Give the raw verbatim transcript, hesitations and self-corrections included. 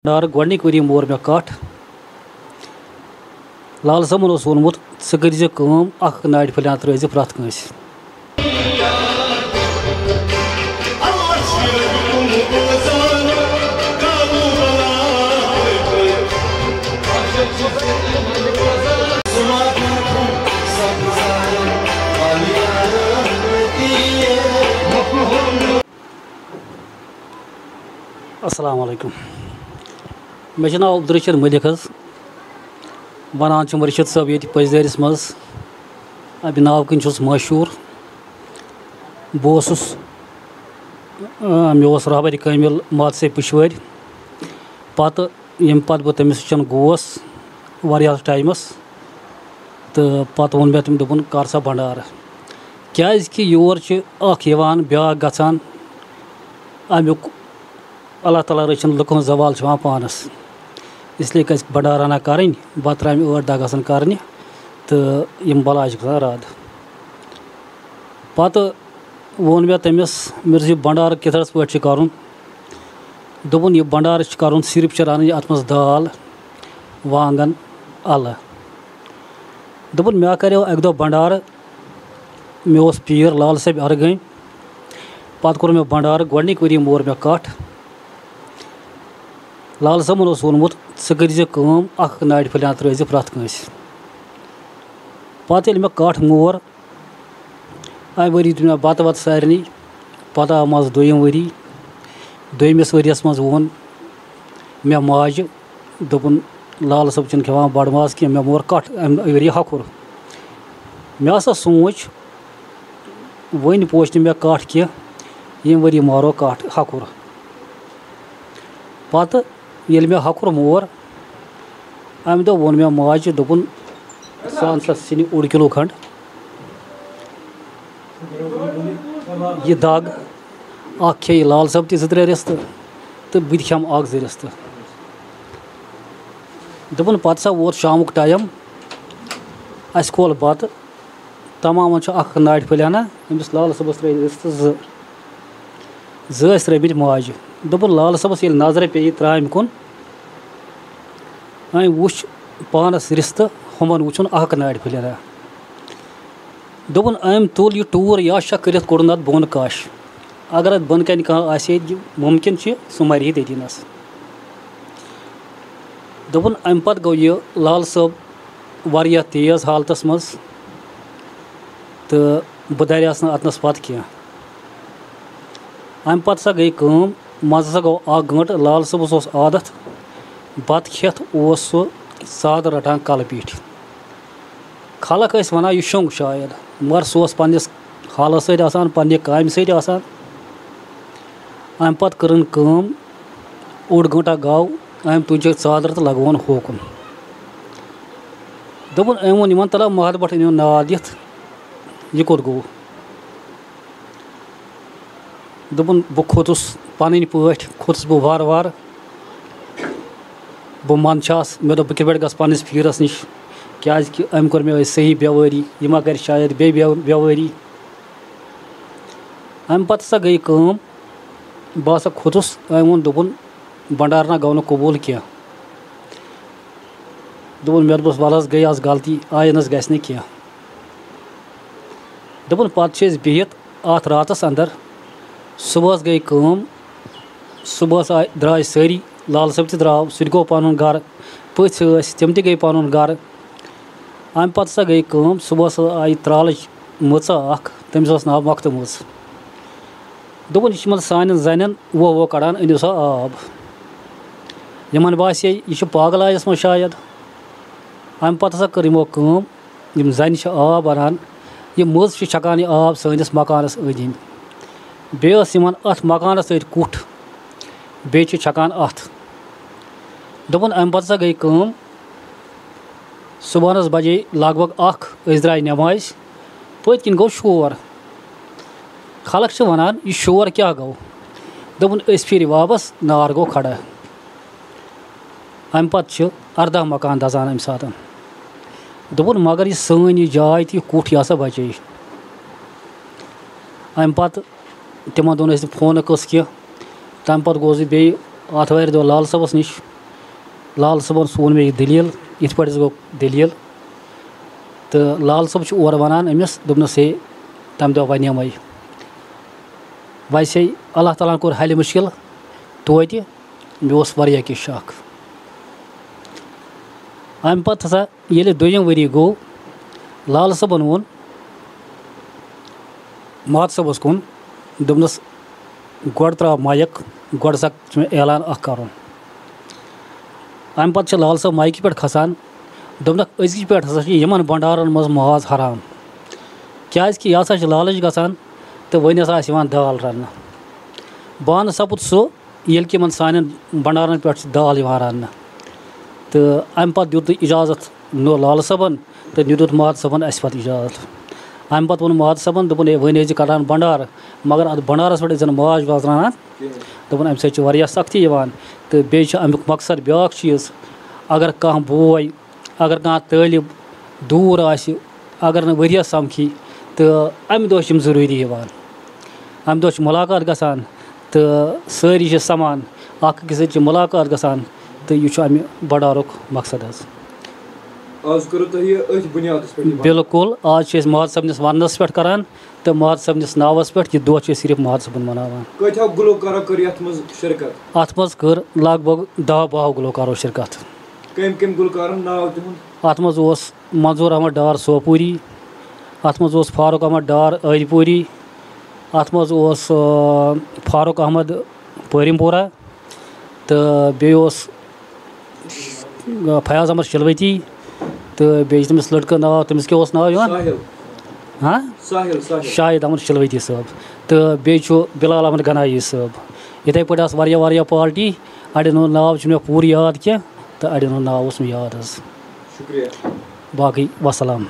بنڈارٕ گۄڈٕنِکۍ ؤری مور مےٚ کَٹھ۔ لال صٲبَن اوس ووٚنمُت، "ژٕ کٔرۍ زِ کٲم، اَکھ نارِ پھٔلۍ ہنا ترٛٲوۍ زِ پرٛٮ۪تھ کٲنٛسہِ۔" السلام علیکم۔ مےٚ چھُ ناو عبدالرشید ملک حظ۔ وَنان چھِ مُرشد صٲب ییٚتہِ پٔزدٲرِس منٛز۔ اَمہِ ناوٕ کِنۍ چھُس مشہوٗر۔ بہٕ اوسُس، آ، مےٚ اوس رہبرِ کٲمِل مات سے پُشوٲرۍ۔ پَتہٕ، ییٚمہِ پَتہٕ بہٕ تٔمِس نِش گوس واریاہَس ٹایمَس، تہٕ پَتہٕ ووٚن مےٚ تٔمۍ، دوٚپُن، "کر سا بنڈارٕ۔" کیٛازِکہِ یور چھِ اَکھ یِوان، بیٛاکھ گژھان۔ اَمیُک اللہ تعالیٰ رٔچھِنۍ، لُکَن ہُنٛد زوال چھُ یِوان پانَس۔ اس لیے گژھِ بنڈارٕ ہنا کَرٕنۍ، بَتہٕ ترامہِ ٲٹھ دَہ گژھن کَرنہِ، تہٕ یِم بَلاے چھِ گژھان رَد۔ پَتہٕ ووٚن مےٚ تٔمِس، مےٚ دوٚپُس، "یہِ بنڈارٕ کِتھ پٲٹھۍ چھُ کَرُن؟" دوٚپُن، "یہِ بنڈارٕ چھُ کَرُن، صرف چھِ رَنٕنۍ اَتھ منٛز دال، وانٛگَن، اَلہٕ۔" دوٚپُن، مےٚ کَریو اَکہِ دۄہ بنڈارٕ، مےٚ اوس پیٖر لال صٲب اَرگٲمۍ۔ پَتہٕ کوٚر مےٚ بنڈارٕ، گۄڈٕنِکۍ ؤری مور مےٚ کَٹھ۔ لال صٲبَن اوس ووٚنمُت، "ژٕ کٔرۍ زِ کٲم، اَکھ نارِ پھٔلۍ ہنا ترٛٲوۍ زِ پرٛٮ۪تھ کٲنٛسہِ۔" پَتہٕ ییٚلہِ مےٚ کَٹھ مور، اَمہِ ؤری دیُت مےٚ بَتہٕ وَتہٕ سارنٕے۔ پَتہٕ آو منٛزٕ دوٚیِم ؤری۔ دوٚیمِس ؤریَس منٛز ووٚن مےٚ ماجہِ، دوٚپُن، "لال صٲب چھُنہٕ کھٮ۪وان بَڑٕ ماز کینٛہہ۔" مےٚ مور کَٹھ اَمہِ ؤری ہۄکھُر۔ مےٚ ہسا سوٗنٛچ، وۄنۍ پوچھ نہٕ مےٚ کَٹھ کینٛہہ، ییٚمہِ ؤری مارو کَٹھ ہۄکھُر۔ پَتہٕ ییٚلہِ مےٚ ہۄکھُر مور، اَمہِ دۄہ ووٚن مےٚ ماجہِ، دوٚپُن، "ژٕ اَن سا سِنہِ اوٚڑ کِلوٗ کھنٛڈ، یہِ دَگ، اَکھ کھیٚیہِ لال صٲب تہِ زٕ ترٛےٚ رِستہٕ تہٕ بہٕ تہِ کھٮ۪مہٕ اَکھ زٕ رِستہٕ۔" دوٚپُن، پَتہٕ سا ووت شامُک ٹایم، اَسہِ کھول بَتہٕ، تَمامَن چھُ اَکھ اَکھ نارِ پھٔلۍ ہنا، أمِس لال صٲبَس ترٛٲوۍ رِستہٕ زٕ۔ زٕ ٲسۍ ترٛٲومٕتۍ ماجہِ۔ دوٚپُن، لال صٲبَس ییٚلہِ نظرِ پیٚیہِ ترٛامہِ کُن، أمۍ وُچھ پانَس رِستہٕ، ہُمَن وُچھُن اَکھ نارِ پھٔلۍ ہنا۔ دوٚپُن، أمۍ تُل یہِ ٹوٗر یا شا کٔرِتھ کوٚڑُن اَتھ بۄن کَش۔ اگر اَتھ بۄن کَنہِ کانٛہہ آسہِ ہے، یہِ مُمکِن چھُ، سُہ مَرِ ہے تٔتی نَس۔ دوٚپُن، اَمہِ پَتہٕ گوٚو یہِ لال صٲب واریاہ تیز حالتَس منٛز، تہٕ بہٕ دَریاس نہٕ اَتنَس پَتہٕ کینٛہہ۔ اَمہِ پَتہٕ ہسا گٔے کٲم، منٛزٕ ہسا گوٚو اَکھ گٲنٛٹہٕ۔ لال صٲبَس اوس عادت، بَتہٕ کھٮ۪تھ اوس سُہ ژادر رَٹان کَلہٕ پیٖٹھۍ۔ خلق ٲسۍ وَنان، "یہِ شۄنٛگ شاید"، مگر سُہ اوس پنٛنِس حالَس سۭتۍ آسان، پنٛنہِ کامہِ سۭتۍ آسان۔ اَمہِ پَتہٕ کٔرٕن کٲم، اوٚڑ گٲنٛٹا گوٚو، أمۍ تُج یہِ ژادر تہٕ لگووُن ہوکُن۔ دوٚپُن، أمۍ ووٚن یِمَن، "تَلہ مَہَد بَٹھ أنِو ناد دِتھ، یہِ کوٚت گوٚو؟" دوٚپُن، بہٕ کھوٚتُس پَنٕنۍ پٲٹھۍ، کھوٚتُس بہٕ وارٕ وارٕ۔ بہٕ منٛدچھاس، مےٚ دوٚپ، بہٕ کِتھ پٲٹھۍ گژھٕ پنٛنِس پیٖرَس نِش، کیٛازِکہِ أمۍ کوٚر مےٚ أتۍ صحیح بٮ۪وٲری، یہِ ما کَرِ شاید بیٚیہِ بٮ۪و-، بٮ۪وٲری۔ اَمہِ پَتہٕ ہسا گٔے کٲم، بہٕ ہسا کھوٚتُس، أمۍ ووٚن، دوٚپُن، بنڈارنا گوٚو نہٕ قبوٗل کینٛہہ۔ دوٚپُن، مےٚ دوٚپُس، وَلہٕ حظ، گٔے آز غلطی، آیندَس گژھِ نہٕ کینٛہہ۔ دوٚپُن، پَتہٕ چھِ أسۍ بِہِتھ اَتھ راتَس اَندَر۔ صُبحَس گٔے کٲم، صُبحَس آے، درٛاے سٲری، لال صٲب تہِ درٛاو، سُہ تہِ گوٚو پَنُن گَرٕ، پٔژھۍ ٲسۍ، تِم تہِ گٔے پَنُن گَرٕ۔ اَمہِ پَتہٕ ہسا گٔے کٲم، صُبحَس آیہِ ترٛالٕچ مٔژ اَکھ، تٔمِس اوس ناو مۄختہٕ مٔژ۔ دوٚپُن، "یہِ چھِ یِمَن سانٮ۪ن زَنٮ۪ن وُہ وُہ کَڑان، أنِو سا آب۔" یِمَن باسے، یہِ چھُ پاگل آیَس منٛز شاید۔ اَمہِ پَتہٕ ہسا کٔر یِمو کٲم، یِم زَنہِ چھِ آب اَنان، یہِ مٔژ چھِ چھَکان یہِ آب سٲنِس مکانَس أنٛدۍ أنٛدۍ۔ بیٚیہِ ٲس یِمَن اَتھ مکانَس سۭتۍ کُٹھ، بیٚیہِ چھِ چھَکان اَتھ۔ دوٚپُن، اَمہِ پَتہٕ ہسا گٔے کٲم، صُبحَنَس بَجے لگ بگ اَکھ، أسۍ درٛاے نٮ۪مازِ، پٔتۍ کِنۍ گوٚو شور۔ خلق چھِ وَنان، "یہِ شور کیٛاہ گوٚو؟" دوٚپُن، "أسۍ پھیٖرۍ واپَس، نار گوٚو کھڑا۔" اَمہِ پَتہٕ چھِ اَرداہ مکان دَزان اَمہِ ساتہٕ۔ دوٚپُن، "مگر یہِ سٲنۍ یہِ جاے تہٕ یہِ کُٹھ، یہِ ہسا بَچے۔" اَمہِ پَتہٕ تِمَن دۄہَن ٲسۍ نہٕ فونہٕ قٕصہٕ کینٛہہ۔ تَمہِ پَتہٕ گوس بہٕ بیٚیہِ آتھوارِ دۄہ لال صٲبَس نِش۔ لال صٲبَن سُہ ووٚن مےٚ یہِ دٔلیٖل، یِتھ پٲٹھۍ حظ گوٚو دٔلیٖل۔ تہٕ لال صٲب چھُ اورٕ وَنان أمِس، دوٚپنَس، "ہے، تَمہِ دۄہ وَنے مَے، ویسے اللہ تعالیٰ ہَن کوٚر حل مُشکِل توتہِ، مےٚ اوس واریاہ کینٛہہ شَک۔" اَمہِ پَتہٕ ہسا ییٚلہِ دوٚیِم ؤری گوٚو، لال صٲبَن ووٚن ماد صٲبَس کُن، دوٚپنَس، "گۄڈٕ ترٛاو مایِک، گۄڈٕ سا چھُ مےٚ اعلان اَکھ کَرُن۔" اَمہِ پَتہٕ چھِ لال صٲب مایِکہِ پٮ۪ٹھ کھسان، دوٚپنَکھ، "أزکِچ پٮ۪ٹھ ہسا چھِ یِمَن بھنڈارَن منٛز ماز حرام، کیٛازِکہِ یہِ ہسا چھِ لالٕچ گژھان تہٕ وۄنۍ ہسا آسہِ یِوان دال رَننہٕ۔" بہٕ ہَن سَپُد سُہ، ییٚلہِ کہِ یِمَن سانٮ۪ن بھنڈارَن پٮ۪ٹھ چھِ دال یِوان رَننہٕ۔ تہٕ اَمہِ پَتہٕ دیُت نہٕ اِجازت نہٕ لال صٲبَن تہٕ نہٕ دیُت ماد صٲبَن اَسہِ پَتہٕ اِجازت۔ اَمہِ پَتہٕ ووٚن ماد صٲبَن، دوٚپُن، "ہے، وۄنۍ ٲسۍ زِ کَڑان بھنڈار، مگر اَتھ بھنڈارَس پٮ۪ٹھ ٲسۍ زَن ماز واز رَنان۔" دوٚپُن، "اَمہِ سۭتۍ چھِ واریاہ سختی یِوان، تہٕ بیٚیہِ چھُ اَمیُک مقصد بیٛاکھ چیٖز، اگر کانٛہہ بوے، اگر کانٛہہ طٲلب دوٗر آسہِ، اگر نہٕ ؤریَس سَمکھی، تہٕ اَمہِ دۄہ چھِ یِم ضروٗری یِوان، اَمہِ دۄہ چھِ مُلاقات گژھان، تہٕ سٲری چھِ سَمان، اَکھ أکِس سۭتۍ چھِ مُلاقات گژھان، تہٕ یہِ چھُ اَمہِ بھنڈارُک مقصد حظ۔" آز کوٚروٕ تۄہہِ یہِ أتھۍ بُنیادَس پٮ۪ٹھ یہِ بناوُن؟ بِلکُل، آز چھِ أسۍ ماد صٲبنِس وَننَس پٮ۪ٹھ کَران، تہٕ ماد صٲبنِس ناوَس پٮ۪ٹھ، یہِ دۄہ چھِ أسۍ صرف ماد صٲبُن مَناوان۔ کۭتیٛاہ گُلوکارو کٔر یَتھ منٛز شرکت؟ اَتھ منٛز کٔر لگ بگ دَہ باہ گُلوکارو شرکت۔ کٔمۍ کٔمۍ گُلوکارَن ناو تِہُنٛد؟ اَتھ منٛز اوس منظور احمد ڈار سوپوری، اَتھ منٛز اوس فاروق احمد ڈار عٲدۍ پوٗری، اَتھ منٛز اوس، آ، فاروق احمد پٲرِم پورہ، تہٕ بیٚیہِ اوس، آ، فیاض احمد شلوتی، تہٕ بیٚیہِ چھِ تٔمِس لٔڑکہٕ ناو، تٔمِس کیٛاہ اوس ناو یِوان؟ ساحل۔ ہاں؟ ساحل، ساحل۔ شاہد احمد شلوتی صٲب۔ تہٕ بیٚیہِ چھُ بلال احمد گنایی صٲب۔ یِتھَے پٲٹھۍ آسہٕ واریاہ، واریاہ پارٹی، اَڑٮ۪ن ہُنٛد ناو چھُنہٕ مےٚ پوٗرٕ یاد کینٛہہ، تہٕ اَڑٮ۪ن ہُنٛد ناو اوس مےٚ یاد حظ۔ شُکریہ۔ باقٕے وَسَلام۔